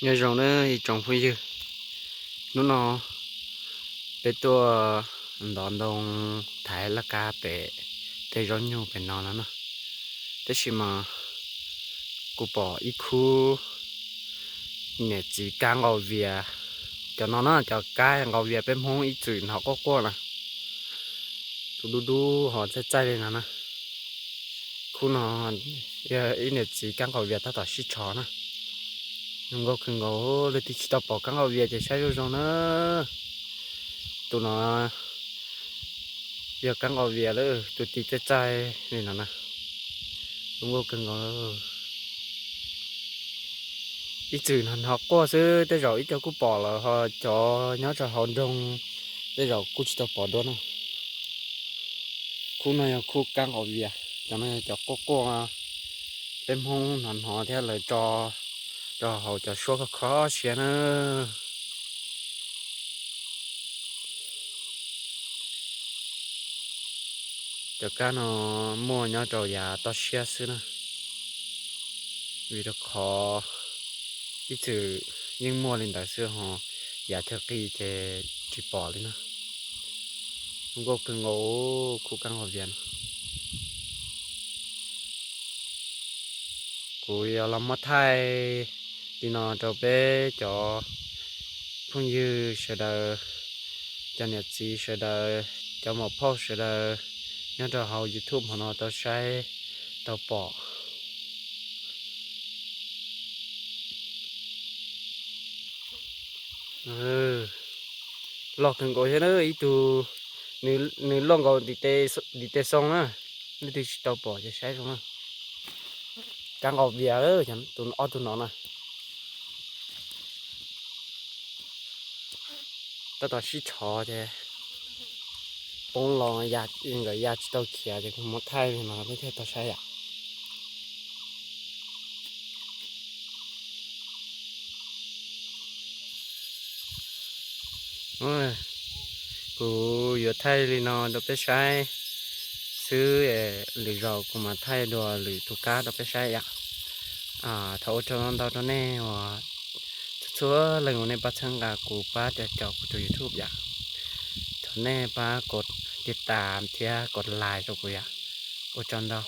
Nyob zoo nawb ib tsoom phooj ywg, hnub no peb tuaj ntov ntoo thaiv laj kab pem tej zaub nyug pem no no na. Tab sis mas kuv pom ib khub niam txiv kab nqaus vias, cov no na cov kab nqaus vias peb Hmoob ib txwm hnov quaj quaj na, tus dub dub ho txaij txaij li no na. Khub no yog ib niam txiv kab nqaus vias tab tom sib tshov na. Zoo nkauj kawg nkaus, leej twg tsis tau pom kab nqaus vias ces saib zoo zoo na. Tus no yog kab nqaus vias lawm, tus tis txaij txaij li no na. Zoo nkauj kawg nkaus. Ib txwm hnov hnov quaj xwb, tej zaum ib co kuj pom lawm, ho cov nyob rau hauv nroog tej zaum kuj tsis tau pom dua na. Khub no yog khub kab nqaus vias, cov no yog cov quaj quaj peb Hmoob hnov hnov thiab lawv tso rau hauv cov suab kho kho siab na. Cov kab no muaj nyob rau yav toj siab xwb na, vim rau qhov ib txwm yeej muaj li ntawd xwb ho yav chaw qis ces tsis pom li na. Zoo nkauj kawg nkaus khub kab nqaus vias no. Kuv yuav los muab thaij li no rau peb cov phooj ywg sawv daws, cov niam txiv sawv daws, cov muam phauj sawv daws nyob rau hauv YouTube hmo no tau saib tau pom. Loj kawg nkaus thiab na, ib tug, nws loj nkaus ntiv tes xoo na, leej twg tsis tau pom ces saib zoo na. Kab nqaus vias, ob tug no na. Tab tom sib tshov ces poob los nkawd ya tsis tau khiav ces kuv muab thaij li no peb thiaj tau saib yom. Kuv yuav thaij li no rau peb saib xwb, lwm zaus kuv mam thaij dua lwm tus kab rau peb saib yom. Thov ua tsaug ntau rau nej uas txhua txhua leej uas nej pab txhawb nqa kuv, pab caum kuv tus YouTube yom. Thov nej pab kov tiv tam thiab kov like rau kuv yom. Ua tsaug ntau.